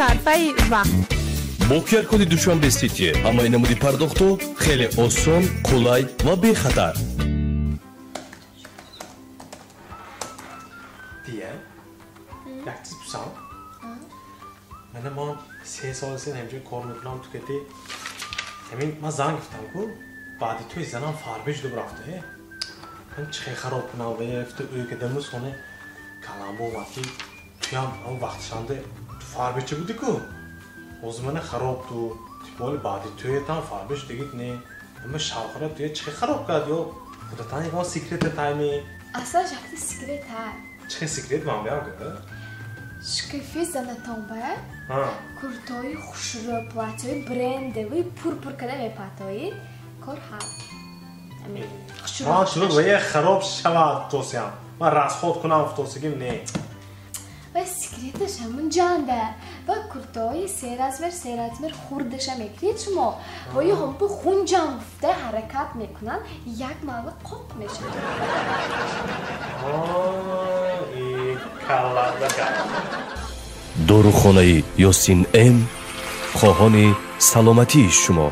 Сарфаи вақт. Бо QR-коди Душанбе Сити ҳамаи намуди пардохтҳо хеле осон, қулай ва бехатар. Дия, як чиз пурсам. Мана ман 3 сол сен ҳамҷо кор мекунам, ту кети ҳамин ман занг гирифтам ку, баъди туи занам фарбе шуда рафта. Ман чӣ хел хароб кунам ва ӯ кадаму соне каламбо омад, ки туям он вақтшанде ту фарбеча буди ку, ҳозир мана хароб ту типоли баъди туетам фарбе шудагит не, ама шавҳара туя чӣ хел хароб кард ё худатан ягон секрете тайми? Аслан якта секрет ҳа. Чӣ хел секрет, ман биям гӯ? Шкафи занатон ба куртои хушрӯ, платьои брендовый пур-пур када мепатоид, кор ҳал. Ман шурук ва я хароб шавад тосиям, ман расход кунам фтосигим не. Ва секреташ ҳамун ҷанда, ва куртои се размер, се размер хурдаша мекунед шумо, ва ё ҳампу хунҷам гуфта ҳаракат мекунанд, як малва қоқ мешавад. Дорухонаи Ёсин М хоҳони саломатии шумо.